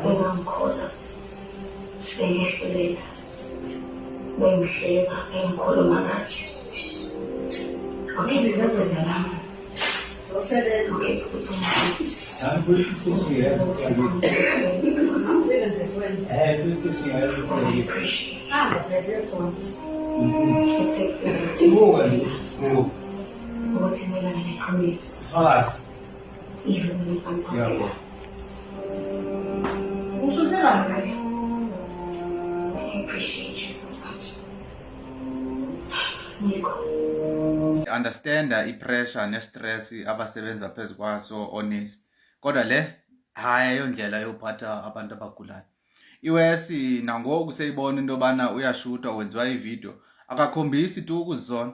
Bengikhona, bengehlulela, bengihleka, bengikhuluma kanje. Okay, nami. Okay, ukuthi mina nginepromise. Even when it's unpopular. I appreciate you so much. Nico. Understanda i-pressure ne-stress abasebenza phezu kwaso onesi, kodwa le hayi ayondlela yophatha abantu abagulayo. Iwesi nangoku seyibona into yobana uyashutwa, wenziwa ividiyo, akakhombisi tu ukuzizona.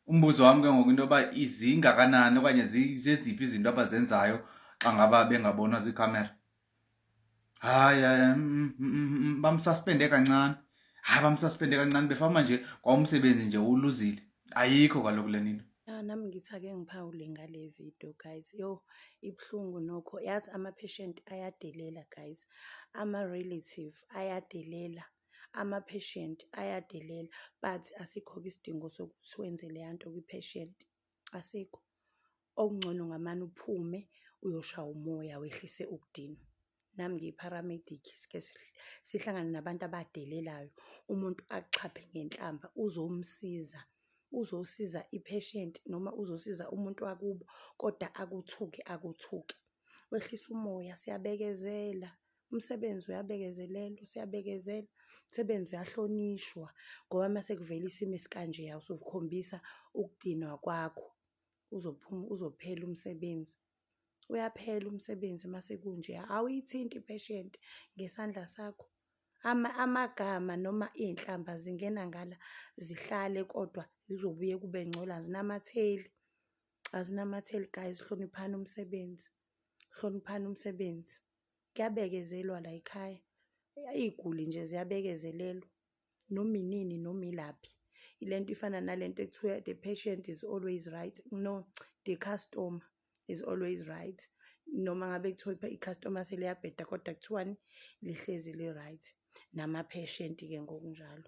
Umbuzo wami ke ngoku into yoba izingakanani okanye zeziphi izinto abazenzayo xa ngaba bengabonwa ziikhamera. Hayi, hayi, bamsuspende kancane. Hayi, bamsuspende kancane befama nje kwawumsebenzi nje uluzile. Ayikho kaloku le nto. Ya, nami ngithi ake ngiphawule ngale video guys. Yo, ibuhlungu nokho. Yazi ama-patient ayadelela guys. Ama-relative ayadelela. Ama-patient ayadelela. But asikho-ke isidingo sokuthi wenze leya nto kwi-patient. Asikho. Okungcono ngamane uphume uyoshaya umoya wehlise ukudinwa. Nami ngiyi-paramedic, sike sihlangane nabantu abadelelayo. Umuntu akuxhaphe ngenhlamba uzomsiza, uzosiza i-patient noma uzosiza umuntu wakubo kodwa akuthuke akuthuke. Wehlise umoya, siyabekezela. Umsebenzi uyabekezelelwa, siyabekezela. Umsebenzi uyahlonishwa ngoba mase kuvela isimo esikanjeya usukhombisa ukudinwa kwakho. Uzophuma, uzophela umsebenzi. Uyaphela umsebenzi mase kunjeya. Awuyithinti i-patient ngesandla sakho. Amagama noma iy'nhlamba zingena ngala zihlale kodwa zizobuye kube ngcono, azinamatheli. Azinamatheli guys, hloniphani umsebenzi, hloniphani umsebenzi. Kuyabekezelwa la ekhaya. Iy'guli nje ziyabekezelelwa noma inini noma ilaphi. Ile nto ifana nale nto ekuthiwa the patient is always right. No, the customer is always right. Noma ngabe kuthiwa i-customer seliyabheda kodwa kuthiwani lihlezi li-right. Nama-patient-ke ngokunjalo.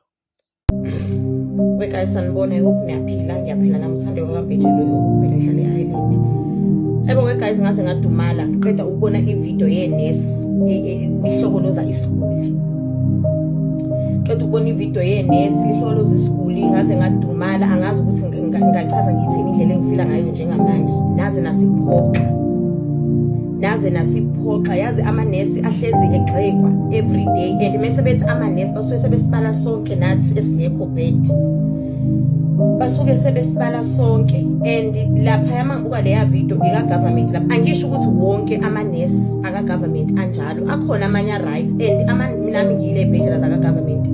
We guys, sanibona. I hope niyaphila. Ngiyaphila nami, uthande kwakambheje loyo okuphela ngihlala e-Ireland. Yebo we guys, ngaze ngadumala ngiqeda ukubona ivideo yenesi ihlokoloza isiguli. Qeda ukubona ivideo yenesi lihlokoloza isiguli, ngaze ngadumala, angazi ukuthi ngingachaza ngithini indlela engifila ngayo njengamanje. Naze nasiphoxa. Naze nasiphoxa, yazi amanesi ahlezi egxekwa every day and mese bethi amanesi basuke sebesibala sonke nathi esingekho bed. Basuke sebesibala sonke and lapha yamangibuka leya video ika government lapha, angisho ukuthi wonke amanesi aka government anjalo, akhona amanye right and ama nami ngiyile ebhedlela zaka government,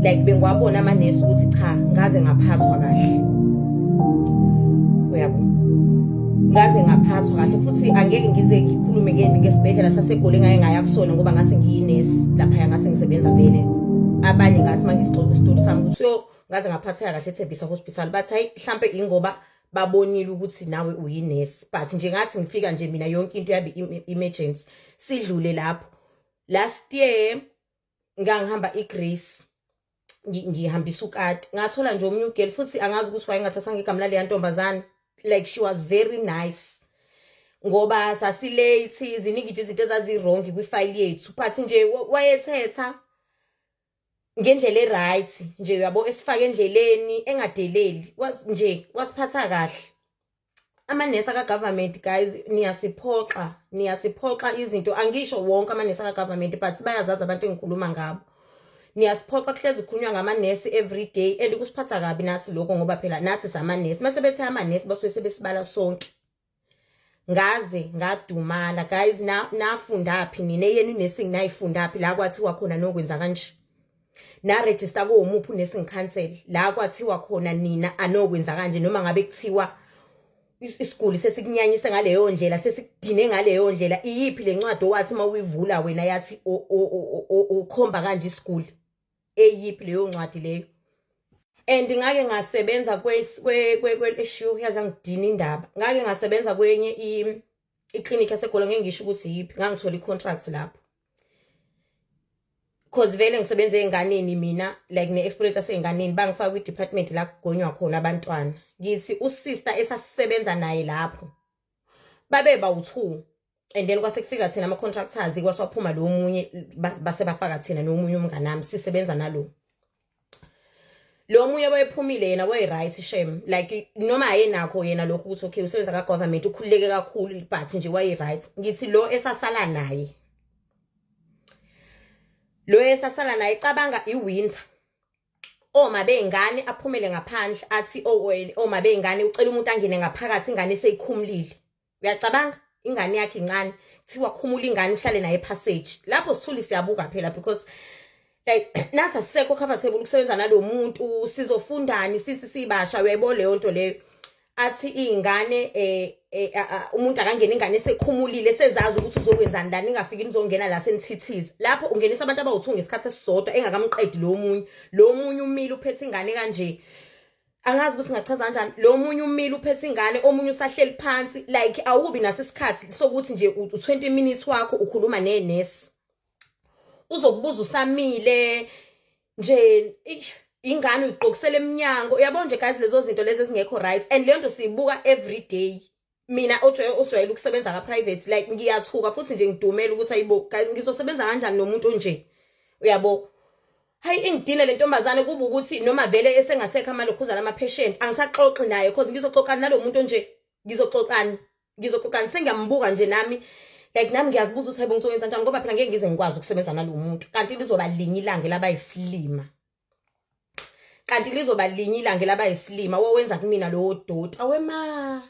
like bengiwabona amanesi ukuthi cha, ngaze ngaphathwa kahle, uyabo, ngaze ngaphathwa kahle. Futhi angeke ngize ngikhulume ngesibhedlela saseGoli engake ngaya kusona ngoba ngase ngiyinesi laphaya, ngase ngisebenza vele. Abanye ngathi uma ngisixoxa isitori sami ukuthi yo, ngaze ngaphatheka kahle eThembisa Hospital, bathi hayi, mhlampe ingoba babonile ukuthi nawe uyinesi. But nje ngathi ngifika nje mina yonke into yabe emergency. Sidlule lapho. Last year ngangihamba iGreece, ngihambisa ukati, ngathola nje omunye ugirl futhi, angazi ukuthi wayengathathanga igama laleya ntombazane. Like, she was very nice ngoba sasilate, ziningi nje izinto ezazi-wrong kwifayili yethu, but nje wayethetha ngendlela e-right nje, uyabo, esifake endleleni, engadeleli. Nje wasiphatha kahle. Amanesi aka-government guys, niyasiphoxa, niyasiphoxa izinto. Angisho wonke amanesi aka-government, but bayazazi abantu engikhuluma ngabo. Niyasiphoxa, kuhlezi kukhulunywa ngamanesi every day and kusiphatha kabi nathi lokho ngoba phela nathi samanesi. Mase bethe amanesi basuke sebesibala sonke. Ngaze ngadumala guys. Nafundaphi nina eyenu i-nursing? Nayifundaphi la kwathiwa khona nokwenza kanje? Na-register kowomuphi u-nursing council la kwathiwa khona nina anokwenza kanje, noma ngabe kuthiwa isiguli sesikunyanyise ngaleyo ndlela, sesikudine ngaleyo ndlela? Iyiphi le ncwadi owathi uma uyivula wena yathi ukhomba kanje isiguli? Eyiphi leyo ncwadi leyo? And ngake ngasebenza kwe yaze angidina indaba. Ngake ngasebenza kwenye i-clinic yaseGoli, ngeke ngisho ukuthi yiphi, ngangithola i-contract lapho. Cause vele ngisebenza ey'nganeni mina, like ne-experience yasey'nganeni, bangifaka kwi-department la kugonywa khona abantwana. Ngithi usister esasisebenza naye lapho, babe bawu-two, and then kwase kufika thina ama-contractors, kwaswaphuma lo munye, base bafaka thina nomunye umnganami sisebenza nalo. Lo munye wayephumile yena, waye-right shem, like noma ayenakho yena lokhu ukuthi okay, usebenza ka-government, ukhululeke kakhulu, but nje waye-right. Ngithi lo esasala naye, lo esasala naye, cabanga i-winter, oma bey'ngane aphumele ngaphandle, athi oma bey'ngane ucela umuntu angene ngaphakathi, ingane seyikhumulile. Uyacabanga, ingane yakhe incane, kuthiwa khumula ingane uhlale naye epassage lapho. Sithuli siyabuka phela, because like nasa sisekho comfortable ukusebenza nalo muntu, sizofundani sithi sibasha? Uyayibona leyo nto leyo? Athi iy'ngane umuntu akangena, ingane esekhumulile, sezazi ukuthi uzokwenzani lana, ingafiki nizongena la senithithiza. Lapho ungenisa abantu abawu-2 ngesikhathi esisodwa, engakamqedi lo munye. Lo munye umile uphethe ingane kanje, angazi ukuthi ngachaza kanjani. Lo munye umile uphethe ingane, omunye usahleli phansi, like awubi naso isikhathi sokuthi nje u-20 minutes wakho ukhuluma nenesi, uzokubuza usamile nje, ingane uyigqokisela eminyango. Uyabona nje guys, lezo zinto lezi ezingekho right, and leyo nto siyibuka every day. Mina osijwayele ukusebenza ka-private, like ngiyathuka futhi nje ngidumela ukuthi ayibo guys, ngizosebenza kanjani nomuntu onje, uyabo? Hayi, ingidine le ntombazane. Kuba ukuthi noma vele esengasekho amalokhuza lama-patient, angisaxoxi naye, cause ngizoxoxani nalo muntu onje? Ngizoxoxani? Ngizoxoxani? Sengiyambuka nje nami, like nami ngiyazibuza ukuthi hayibo, ngizokwenza njani, ngoba phela ngeke ngize ngikwazi ukusebenza nalo muntu. Kanti lizoba linye ilanga labayisilima, kanti lizoba linye ilanga labayisilima wowenza kumina lowo doti. Awema,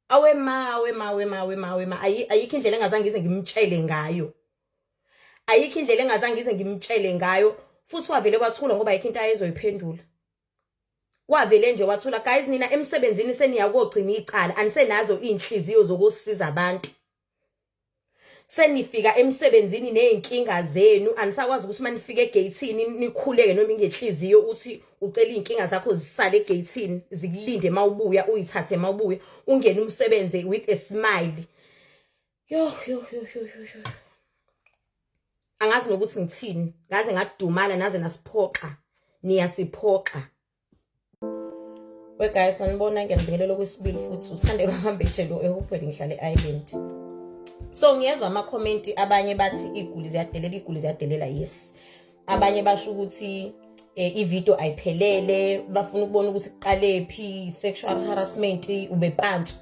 awema, awema, awema, awema, awema. Ayikho indlela engazange ngize ngimtshele ngayo, ayikho indlela engazange ngize ngimtshele ngayo. Futhi wavele wathula, ngoba ayikho into ayezoyiphendula, wavele nje wathula. Guys, nina emsebenzini seniyakogcina icala, anisenazo iy'nhliziyo zokusiza abantu. Senifika emsebenzini ney'nkinga zenu, anisakwazi ukuthi uma nifika egeyithini nikhuleke noma ingenhliziyo, uthi ucela iy'nkinga zakho zisale egeyithini, zikulinde uma ubuya, uyithathe uma ubuya, ungene umsebenze with a smile. Yo yo yo yo yo yo, angazi nokuthi ngithini. Ngaze ngadumala, naze nasiphoxa, niyasiphoxa. We guys, sanibona, ngiyanibingelela okwesibili futhi. Uthande kuhambe lo eHopewell, ngihlala e-Island. So ngiyezwa ama-comment, abanye bathi iy'guli ziyadelela, iy'guli ziyadelela, yes. Abanye basho ukuthi ivideo ayiphelele, bafuna ukubona ukuthi kuqalephi sexual harassment, ubepantswa.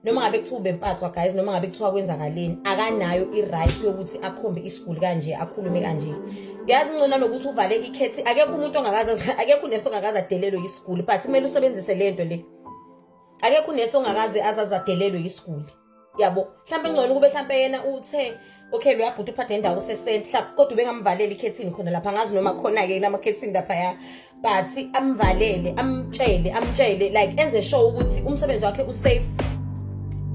Noma ngabe kuthiwa ubempathwa guys, noma ngabe kuthiwa kwenzakaleni, akanayo i-right yokuthi akhombe isiguli kanje, akhulume kanje. Yazi, ngcono nokuthi uvale ikhethi. Akekho umuntu ongakaze, akekho unesi ongakaze adelelwe isiguli, but kumele usebenzise le nto le. Akekho unesi ongakaze azazadelelwe isiguli, yabo. Mhlawumbe ngcono kube mhlawumbe yena uthe okay, lo yabhuti uphathe indawo usesenti mhlawumbe, kodwa ubengamvaleli ikhethini khona lapha. Angazi noma khona-ke lamakhethini laphaya, but amvalele, amtshele, amtshele, like enze sure ukuthi umsebenzi wakhe usafe,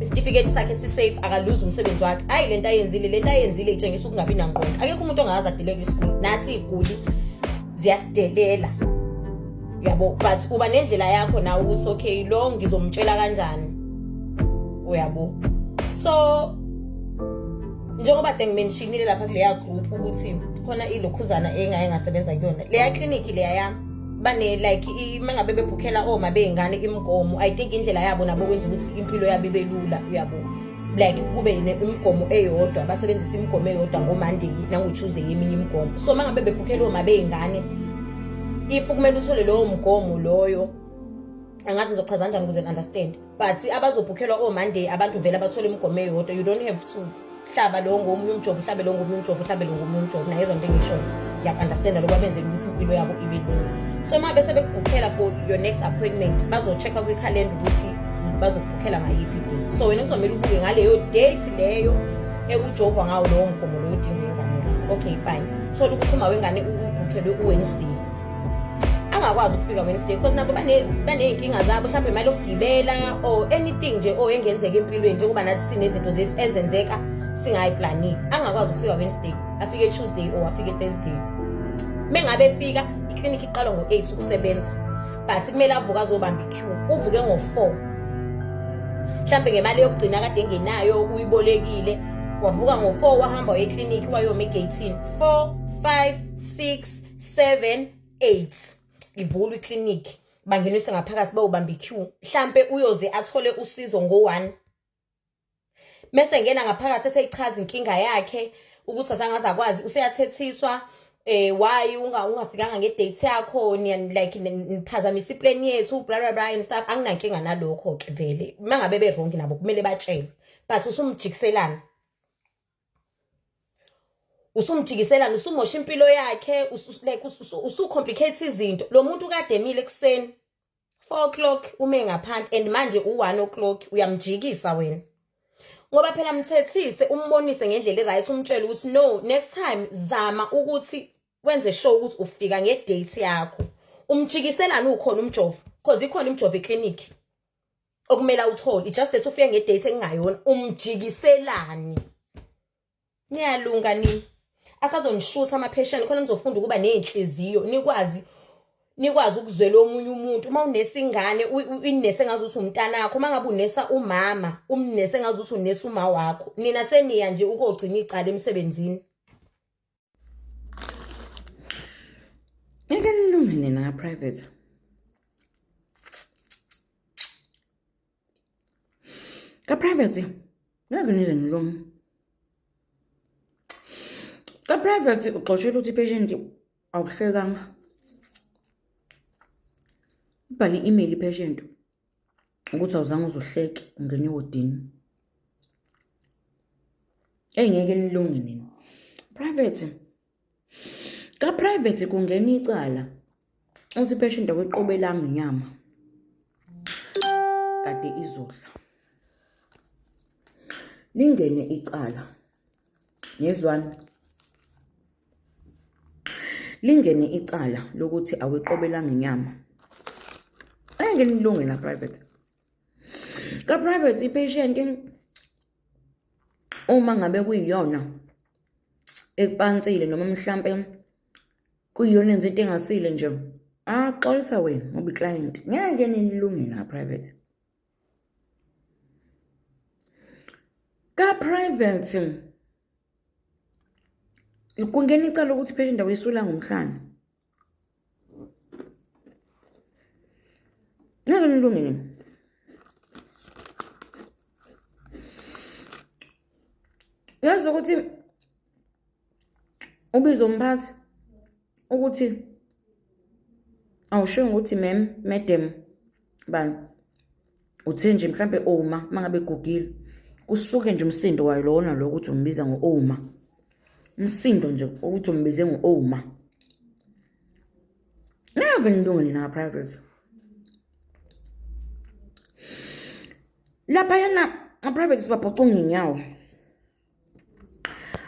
isitifiketi sakhe si-safe, akaluzi umsebenzi wakhe. Hayi, lento ayenzile, lento ayenzile itshengisa ukungabi nangqondo. Akekho umuntu ongakaze adelelwe isiguli, nathi iy'guli ziyasidelela, uyabo, but uba nendlela yakho nawe ukuthi okay, lo ngizomtshela kanjani, uyabo? So njengoba de ngimentionile lapha kuleya group ukuthi khona ilokhuzana engaye ngasebenza kuyona leya clinic leya yami, bane like mangabe bebhukhela oma bey'ngane imigomo, I think indlela yabo nabo kwenza ukuthi impilo yabo ibe lula, uyabo, like kube imigomo eyodwa, basebenzise imigomo eyodwa ngo-Monday nango-Tuesday, eminye imigomo. So mangabe bebhukhela oma bey'ngane, if kumele uthole lowo mgomo loyo, angazi ngizochaza kanjani ukuze understand, but abazobhukhelwa o-Monday, abantu vele abathola imigomo eyodwa. You don't have to hlaba lo ngomunye umjovo, uhlabe lo ngomunye umjovo, uhlabe lo ngomunye umjovo. Nayezwa into engishoyo? Ngiyaku-understanda lokhu, abenzela ukuthi impilo yabo ibe lula. So uma bese bekubhukhela for your next appointment, bazo-check-a kwikhalenda ukuthi bazokubhukhela ngayiphi idate. So wena kuzomele ubuke ngaleyo date leyo ekujovwa ngawo lowo mgomo lowo odingwa ingane yakho. Okay, fine, thola ukuthi uma wengane ubhukhelwe u-Wednesday, angakwazi ukufika Wednesday because nabo baney'nkinga zabo, mhlawumbe imali yokugibela or anything nje or engenzeka empilweni, njengoba nathi sinezinto zethu ezenzeka singayiplanile. Angakwazi ukufika Wednesday, afike Tuesday or afike Thursday. Mengabe efika iklinikhi iqala ngo-8 ukusebenza, but kumele avuke azobamba i-queue. Uvuke ngo-4, mhlambe ngemali yokugcina kade engenayo uyibolekile, wavuka ngo-4 wahamba waya eklinikhi wayoma egeyithini. 4 5 6 7 8 ivulwa iklinikhi, bangeniswe ngaphakathi bayobamba i-queue. Mhlampe uyoze athole usizo ngo-1, mese ngena ngaphakathi eseyichaza inkinga yakhe ukuthi azange azakwazi, useyathethiswa why ungafikanga ngedate yakho, like niphazamisa iplan yethu, bla bla bla and stuff. Anginankinga nalokho ke vele, mangabe be wrong nabo kumele batshelwe, but usumjikiselana, usumjikiselana, usumosha impilo yakhe, like usucomplicate izinto. Lo muntu kade emile ekuseni 4 o'clock ume ngaphandle, and manje u-1 o'clock uyamjikisa wena, ngoba phela mthethise, umbonise ngendlela e-right, umtshele ukuthi no, next time zama ukuthi wenze sure ukuthi ufika ngedate yakho. Umjikiselana ukhona umjovo, cause ikhona imijovo eclinic okumele awuthole, it just that ufike ngedate ekungayona. Umjikiselani? Niyalunga nini? Asazonishutha amapheshana khona nizofunda ukuba ney'nhliziyo, nikwazi ukuzwela omunye umuntu. Uma unesa ingane, inese engazuthi umntanakho. Uma ngabe unesa umama, umnese engazuthi unesa uma wakho. Nina seniya nje ukogcina icala emsebenzini. Ngeke nilunge nina ka-private. Ka-private ngeke nize nilunge. Ka-private uxoshelwa ukuthi i-patient awuhlekanga. Ubhale i-email i-patient ukuthi awuzange uzohleke ungene ewodini. Eyi ngeke nilunge nina. Private. Ka-private kungena icala uthi i-patient awiqobelanga inyama kade izodla. Lingene icala. Ngezwani? Lingene icala lokuthi awiqobelanga inyama. Angeke nilunge la private. Ka private i-patient uma ngabe kuyiyona ekupansile noma mhlampe kuyiyona enza into engasile nje, axolisa wena ngoba i-client. Ngeke nilunge la private. Ka private kungena icala ukuthi patient awuyisula ngomhlane. Ngeke nilunge nina. Yazi ukuthi ubiza umphathi ukuthi awusho ukuthi ma'am, madam bani uthe nje mhlambe oma mangabe egugile, kusuke nje umsindo wayo lona lo ukuthi umbiza ngo-oma, umsindo nje ukuthi umbize ngo-oma. Ngeke nilunge nina ka-private. Laphayana ka-private sibabhucunga iy'nyawo,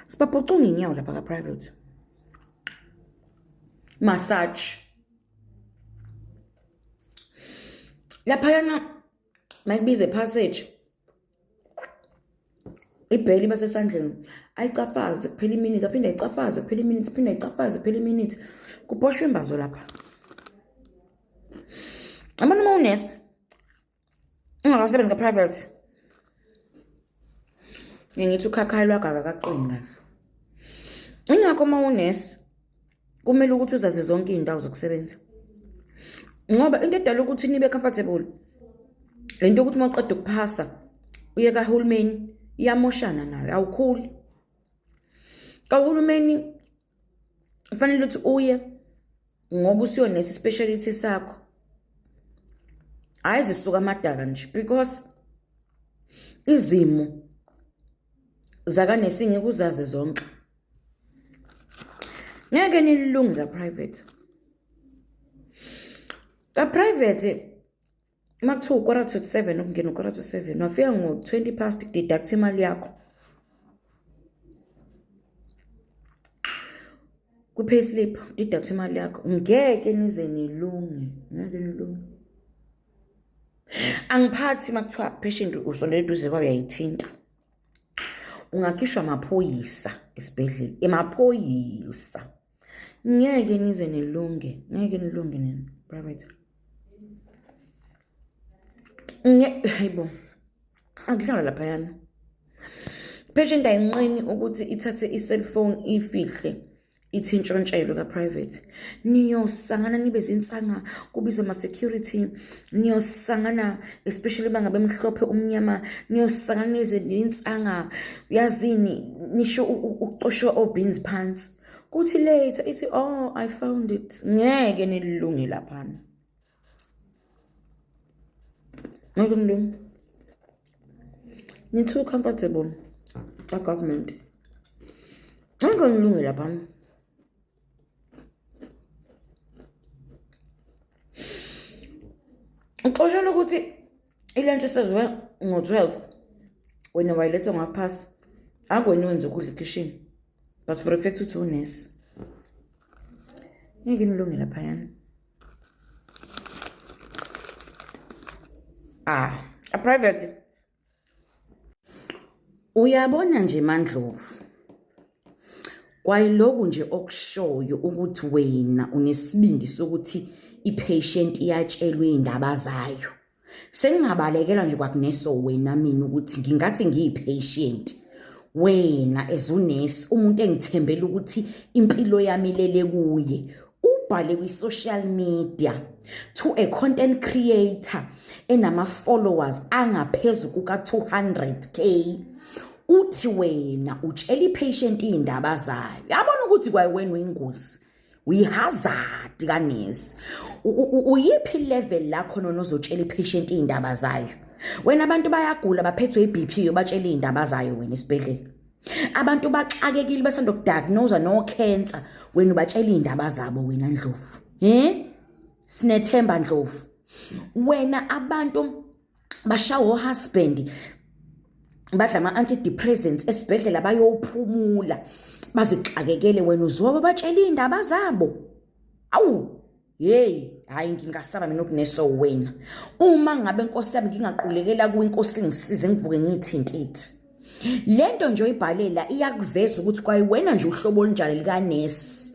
sibabhucunga iy'nyawo lapha ka-private. Massage laphayana, mayikubize passage, ibheli iba sesandleni, ayicafaze kuphela iminute, aphinde ayicafaze kuphela iminute, aphinde ayicafaze kuphela iminute, kuboshwe imbazo lapha. Abantu uma unesi ungakasebenzi ka-private, ngithi ukhakhayi lwakho akakaqini kahle. Ingakho uma unesi kumele ukuthi uzazi zonke iy'ndawo zokusebenza, ngoba into edala ukuthi nibe comfortable le nto yokuthi uma uqeda ukuphasa uye kahulumeni iyamoshana nayo, awukhuli kahulumeni. Kufanele ukuthi uye ngoba usuyonesi speciality sakho, hhayi zisuka amadaka nje, because izimo zakanesi ngeke uzazi zonke. Ngeke nilunge ka-private. Ka-private uma kuthiwa u-6:45 ukungena, u-6:45 wafika ngo-20 past, deduct imali yakho kwi-payslip, deduct imali yakho. Ngeke nize nilunge, ngeke nilunge. Angiphathi uma kuthiwa patient usondela eduze kwayo uyayithinta, ungakhishwa amaphoyisa esibhedlela, emaphoyisa. Ngeke nize nilunge, ngeke nilunge nina private. Nge hayibo. Akuhlala laphayana. Patient ayinqeni ukuthi ithathe i-cellphone ifihle ithi intshontshelwe ka-private. Niyosangana nibe zinsanga kubizwe ama-security. Niyosangana especially bangabe mhlophe umnyama niyosangana nibe zinsanga uyazini nisho ukucoshwa o-beans phansi. Kuthi later ithi oh I found it. Ngeke nilunge laphana. Ngeke nilunge. Ni too comfortable ka-government. Ngeke nilunge laphana. Uxoshela ukuthi ilantshi sezwe ngo-12 wena wayiletha ngaphasi akwena wenza ukudla ekhishini but for a fact uthi unesi ngeke nilunge laphayana ah a private Uyabona nje MaNdlovu, kwayiloku nje okushoyo ukuthi wena unesibindi sokuthi i-patient iyatshelwa iy'ndaba zayo. Sengingabalekela nje kwakuneso wena mina ukuthi ngingathi ngiyi-patient. Wena as unesi, umuntu engithembela ukuthi impilo yami ilele kuye, ubhale kwi-social media to a content creator enama-followers angaphezu kuka-200k uthi wena utshela i-patient iy'ndaba zayo yabona ukuthi kwayiwena uyingozi uyihazard kanesi uyiphi level la khona onozotshela i-patient iy'ndaba zayo wena abantu bayagula baphethwe i-bp yobatshela iy'ndaba zayo wena esibhedlela Abantu baxakekile basanda kudiagnose no cancer wena ubatshela izindaba zabo wena Ndlovu. He? Sinethemba Ndlovu. Wena abantu bashawo husband badla ama antidepressants esibhedlela bayophumula bazixakekele wena uzoba batshela izindaba zabo. Awu Hey, hayi ngingasaba mina ukuneso wena. Uma ngabe inkosi yami ngingaqulekela kuinkosi ngisize ngivuke ngithintithe. Lento nje oyibhalela iyakuveza ukuthi kwayiwena nje uhlobo olunjani likanesi.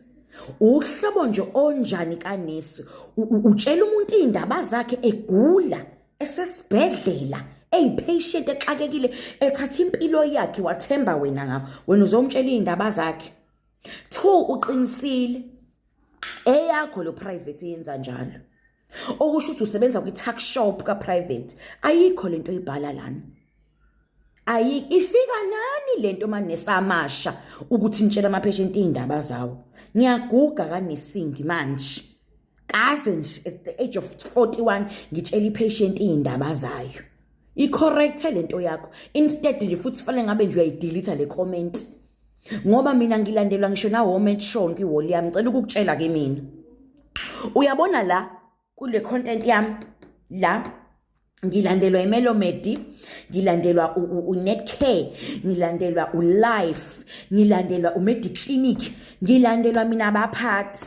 Uhlobo nje onjani kanesi. Utshela umuntu izindaba zakhe egula esesibhedlela eyipatient exakekile ethatha impilo yakhe wathemba wena ngawo. Wena uzomtshela izindaba zakhe. Two uqinisile. Eyakho lo private yenza njalo. Okusho ukuthi usebenza kwi tuck shop ka private. Ayikho lento oyibhala lana. Ayi ifika nani lento manesi amasha ukuthi nitshela ama patient izindaba zawo. Ngiyaguga kanesingi manje. Kaze nje at the age of 41 ngitshela i-patient izindaba zayo. I-correct lento yakho. Instead nje futhi fanele ngabe nje uyayidelete le comment. Ngoba mina ngilandelwa ngisho na home show kwi-wall yami ngicela ukukutshela ke mina. Uyabona la kule content yami la ngilandelwa iMelomedi ngilandelwa uNetcare ngilandelwa uLife ngilandelwa uMediclinic ngilandelwa mina abaphathi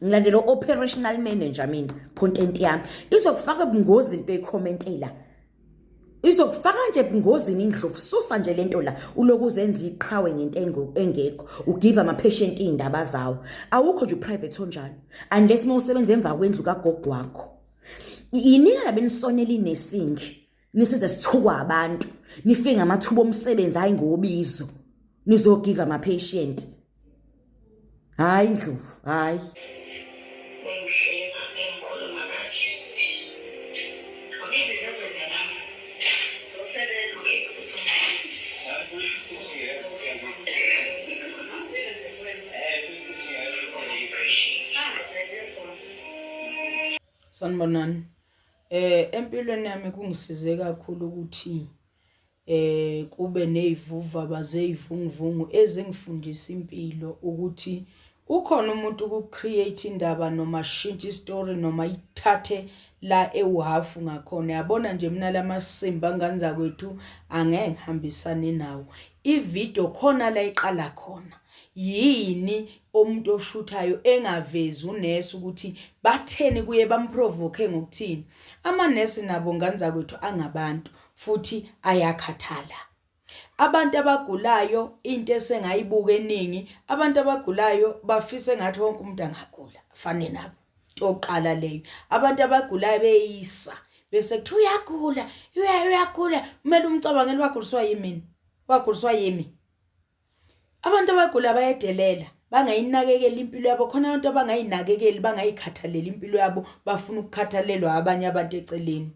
ngilandelwa operational manager mina content yami izokufaka ebungozini into oyikhomentela izokufaka nje ebungozini indlovu susa nje lento la uloku uzenza iqhawe ngento engekho ugive ama patient izindaba zawo awukho nje uprivate onjalo unless uma usebenza emva kwendlu kagogo wakho yiningi labe nisonela inesingi nisenze sithukwa abantu nifike ngamathuba omsebenzi hayi ngobizo nizogiva ama patient hayi ndlovu hayi Sanibonani. Eh empilweni yami kungisize kakhulu ukuthi eh kube nezivuvaba zezivunguvungu ezingifundisa impilo ukuthi ukhona umuntu uku-create indaba noma ashintshe istory noma ithathe la ewuhafu ngakhona yabona nje mina lamasimba ngane zakwethu angeke ngihambisane nawo ivideo khona la iqala khona yini umuntu oshuthayo engavezi unesi ukuthi batheni kuye bamprovoke ngokuthini amanesi nabo ngane zakwethu angabantu futhi ayakhathala. Abantu abagulayo into esengayibuka eningi, abantu abagulayo bafisa engathi wonke umuntu angagula afane nabo. Into yokuqala leyo. Abantu abagulayo beyisa bese kuthiwa uyagula, uyagula, kumele umcabangele waguliswa yimina, waguliswa yimi. Abantu abagula bayadelela, bangayinakekeli impilo yabo. Khona abantu abangayinakekeli, bangayikhathaleli impilo yabo, bafuna ukukhathalelwa abanye abantu eceleni.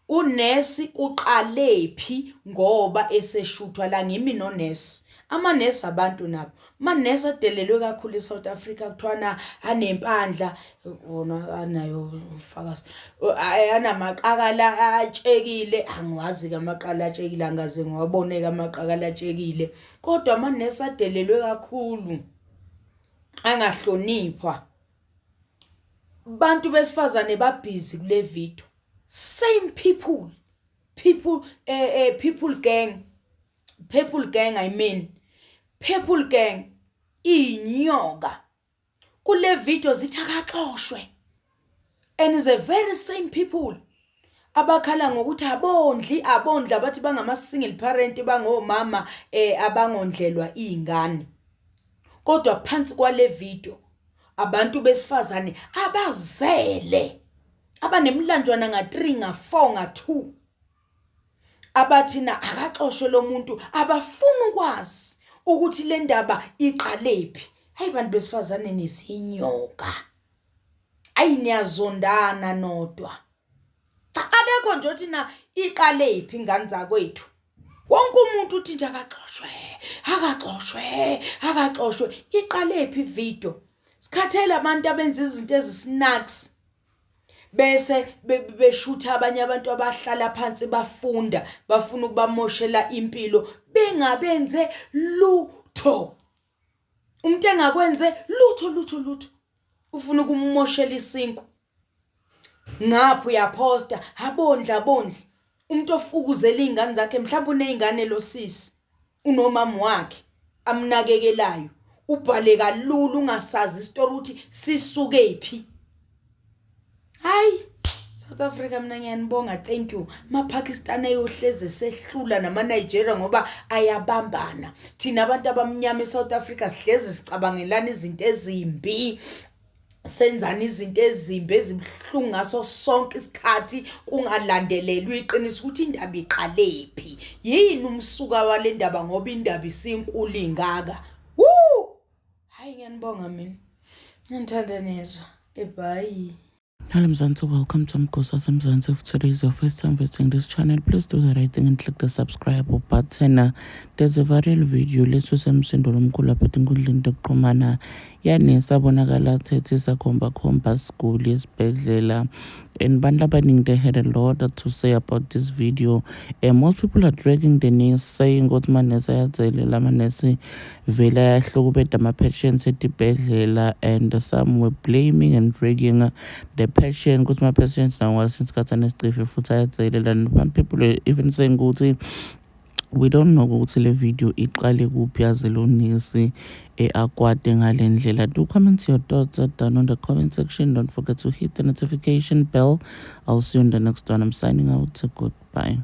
Unesi kuqalephi ngoba eseshuthwa la ngimi nonesi. Amanesi abantu nabo. Amanesi adelelwe kakhulu eSouth Africa kuthiwa anempandla wona anayo umfakazi. Anamaqakala atshekile, angiwazi-ke amaqala atshekile, angaze ngiwabone-ke amaqakala atshekile. Kodwa amanesi adelelwe kakhulu, angahloniphwa. Bantu besifazane babhizi kule video. Same people, people, people gang, people gang I mean, people gang, iy'nyoka. Kule video zithi akaxoshwe. And the very same people abakhala ngokuthi abondli, abondli abathi bangama single parent, bangomama abangondlelwa izingane. Kodwa phansi kwale video abantu besifazane abazele abanemlanjwana nga-3 nga-4 nga-2 abathi na akaxoshwe lo muntu, abafuni ukwazi ukuthi le ndaba iqalephi. Hayi bantu besifazane nizinyoka, ayi niyazondana nodwa. Cha, akekho nje othi na iqalephi ingane zakwethu. Wonke umuntu uthi nje akaxoshwe, akaxoshwe, akaxoshwe. Iqalephi ivideo? Sikhathele abantu abenza izinto ezisnacks bese beshutha abanye abantu abahlala phansi bafunda, bafuna ukubamoshela impilo bengabenze lutho. Umuntu engakwenze lutho lutho lutho ufuna ukumoshela isinkwa. Ngapha uyaphosta abondla abondla umuntu ofukuzela izingane zakhe, mhlawumbe unezingane lo sisi, unomama wakhe amnakekelayo, ubhale kalula ungasazi isitori ukuthi sisuke phi. Hayi South Africa, mina ngiyanibonga, thank you. AmaPakistan ayohleze sehlula namaNigeria ngoba ayabambana. Thina abantu abamnyama eSouth Africa sihlezi sicabangelana izinto ezimbi, senzana izinto ezimbi ezibuhlungu ngaso sonke isikhathi, kungalandelelwa iqiniso ukuthi indaba iqalephi, yini umsuka wale ndaba, ngoba indaba isinkulu ingaka. Woo! Hayi ngiyanibonga mina, ngithanda nizwa. Ebye. Hello Mzansi, welcome to Mgosa Mzansi. If today is your first time visiting this channel, please do the right thing and click the subscribe button. There's a viral video leso semsindo lomkhulu lapha etinkundleni tekuxhumana yani sabonakala thethisa khomba khomba siguli esibhedlela, and bantu abaningi, they had a lot to say about this video, and most people are dragging the nurse, saying ukuthi manesi ayadzelela, amanesi vele ayahlukubeda ama-patients etibhedlela, and some were blaming and dragging the patient ukuthi ama-patients nawo ngalesinye isikhathi anesicifi futhi ayadzelela, and some people were even saying ukuthi we don't know ukuthi le video iqale kuphi yaze lo nesi akwate ngale ndlela. Do comment your thoughts down on the comment section. Don't forget to hit the notification bell. I'll see you in the next one. I'm signing out. Goodbye.